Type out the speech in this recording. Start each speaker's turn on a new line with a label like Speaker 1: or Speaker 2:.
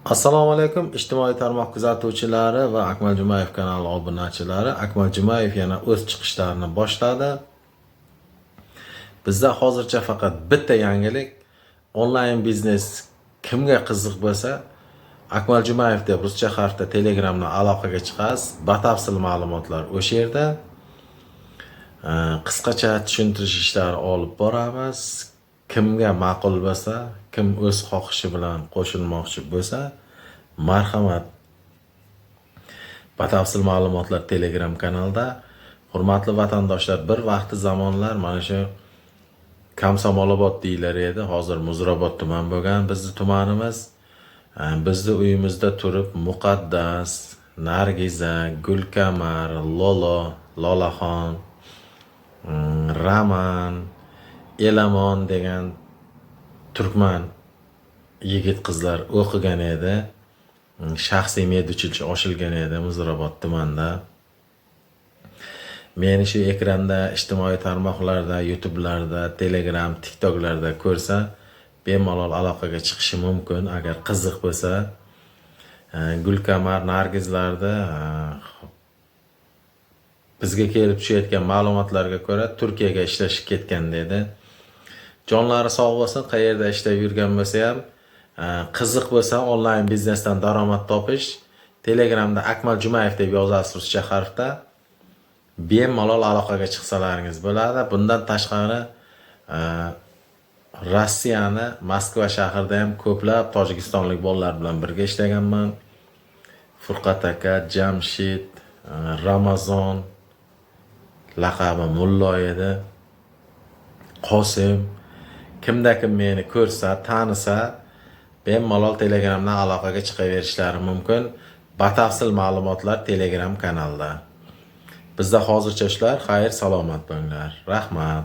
Speaker 1: Assalomu alaykum, ijtimoiy tarmoq kuzatuvchilari va Akmal Jumayev kanali obunachilari. Akmal Jumayev yana o'z chiqishlarini boshladi. Bizda hozircha faqat bitta yangilik: onlayn biznes. Kimga qiziq bo'lsa, Akmal Jumayev deb ruscha harfda Telegramdan aloqaga chiqasiz. Batafsil ma'lumotlar o'sha yerda. Qisqacha tushuntirish ishlari olib boramiz. Kimga ma'qul bo'lsa, kim o'z xohishi bilan qo'shilmoqchi bo'lsa, marhamat. Batafsil ma'lumotlar Telegram kanalda. Hurmatli vatandoshlar, bir vaqti zamonlar mana shu Komsomolobod deyilar edi. Hozir Muzrabot tuman bo'lgan bizni tumanimiz. Bizni uyimizda turib Muqaddas, Nargiza, Gulkamar, Lolo, Lolaxon, Raman, Elamon degan turkman yigit qizlar o'qigan edi. Shaxsiy медучилище ochilgan edi Muzrabot tumanida. Meni shu ekranda, ijtimoiy tarmoqlarda, YouTube'larda, Telegram, TikToklarda ko'rsa, bemalol aloqaga chiqishi mumkin, agar qiziq bo'lsa. Gulkamar, Nargizlarda bizga kelib tushayotgan ma'lumotlarga ko'ra, Turkiyaga ishlashga ketgan dedi. Jonlari sog' bo'lsin, qayerda ishlab yurgan bo'lsa ham, qiziq bo'lsa onlayn biznesdan daromad topish, Telegramda Akmal Jumayev deb yozasiz ruscha harfda. Bemalol aloqaga chiqsalaringiz bo'ladi. Bundan tashqari, Rossiyani Moskva shahrida ham ko'plab tojikistonlik bolalar bilan birga ishlaganman. Furqat aka, Jamshid, Ramazon, laqabi Mullo edi. Qosim, kimda kim meni ko'rsa, tanisa, bemalol Telegramdan aloqaga chiqaverishlari mumkin. Batafsil ma'lumotlar Telegram kanalda. Bizda hozircha shular. Xayr, salomat bo'linglar. Rahmat.